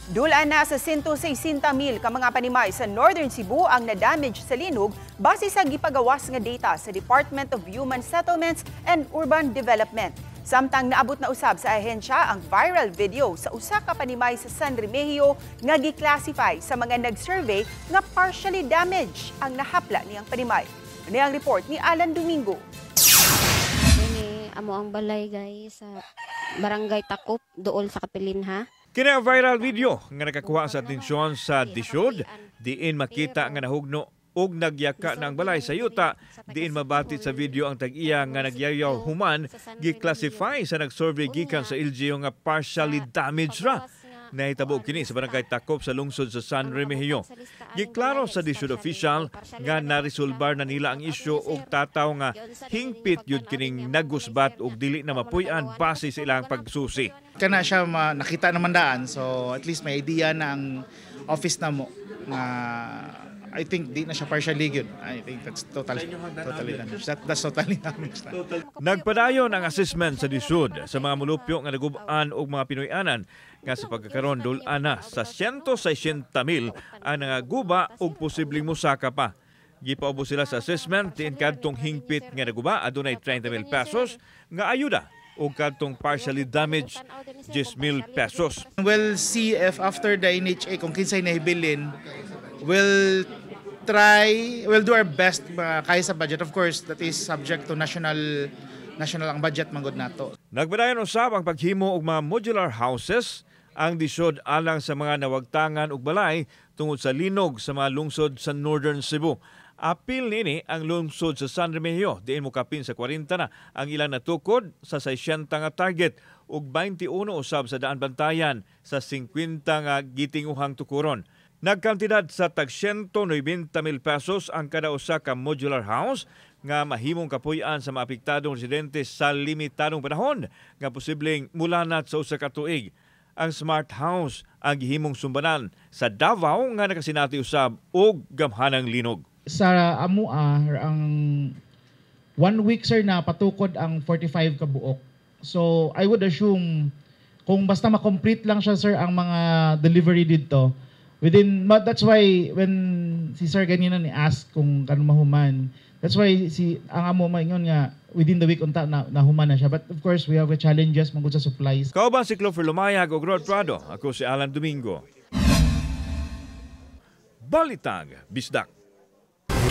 Dul-an na sa 160 mil ka mga panimay sa Northern Cebu ang na-damage sa linog base sa gipagawas nga data sa Department of Human Settlements and Urban Development. Samtang naabot na usab sa ahensya ang viral video sa usa ka panimay sa San Remigio nga gi-classify sa mga nag-survey nga partially damaged ang nahapla niyang panimay. Ani ang report ni Alan Domingo. Ini amo ang balay, guys, sa Barangay Takop, duol sa Kapilinha. Kini ang viral video nga nakakuha sa atensyon sa DHSUD, diin makita nga nahugno og nagyaka ng balay sa yuta, diin mabatit sa video ang tag-iya nga nagyayaw human gi-classify sa nag-survey gikan sa LGU nga partially damaged ra. Nahitabo kini sa Barangay Takop sa lungsod sa San Remigio. Giklaro sa DHSUD official nga naresolbar na nila ang isyu og tataw nga hingpit yun kining nagusbat og dili na mapuy-an base sa ilang pagsusi. Kana siya nakita naman daan, so at least may idea na ang office na mo nga I think di na siya partially good. I think that's totally damaged. That's totally damaged na. Nagpadayon ang assessment sa DHSUD sa mga mulupyo nga nagub-an og mga Pinoy-anan nga sa pagkakaron dul-an na sa 160 mil ang nangaguba og posibleng musaka pa. Gipaubos sila sa assessment diin kadtong hingpit nga naguba adunay 30 mil pesos nga ayuda og kadtong partially damaged 10 mil pesos. We'll see if after the NHA kung kinsay nahibilin, we'll try, we'll do our best kaya sa budget. Of course, that is subject to national national ang budget manggod nato. Nagpadayon usab ang paghimo og mga modular houses ang DHSUD alang sa mga nawagtangan og balay tungod sa linog sa mga lungsod sa Northern Cebu. Apil nini ang lungsod sa San Remigio, diin mokapin sa 40 na ang ilang natukod sa 600 nga target ug 21 usab sa Daanbantayan sa 50 nga gitinguhang tukuron. Nagkantidad sa tag 190 mil pesos ang kada usa ka modular house nga mahimong kapuy-an sa maapektadong residente sa limitadong panahon nga posibleng mulanat sa usa ka tuig. Ang smart house ang gihimong sumbanan sa Davao nga nakasinati usab og gamhanang linog. Sa amua, ang one week, sir, na patukod ang 45 ka buok. So I would assume kung basta ma-complete lang siya, sir, ang mga delivery dito within, but that's why when si sir ganina ni ask kung kano mahuman, that's why si ang amo maingon nga within the week unta na nahuman na siya, but of course we have a challenges man gud sa supplies. Kauban si Clover Lumayag ug Rod Prado. Ako si Alan Domingo. Balitang Bisdak.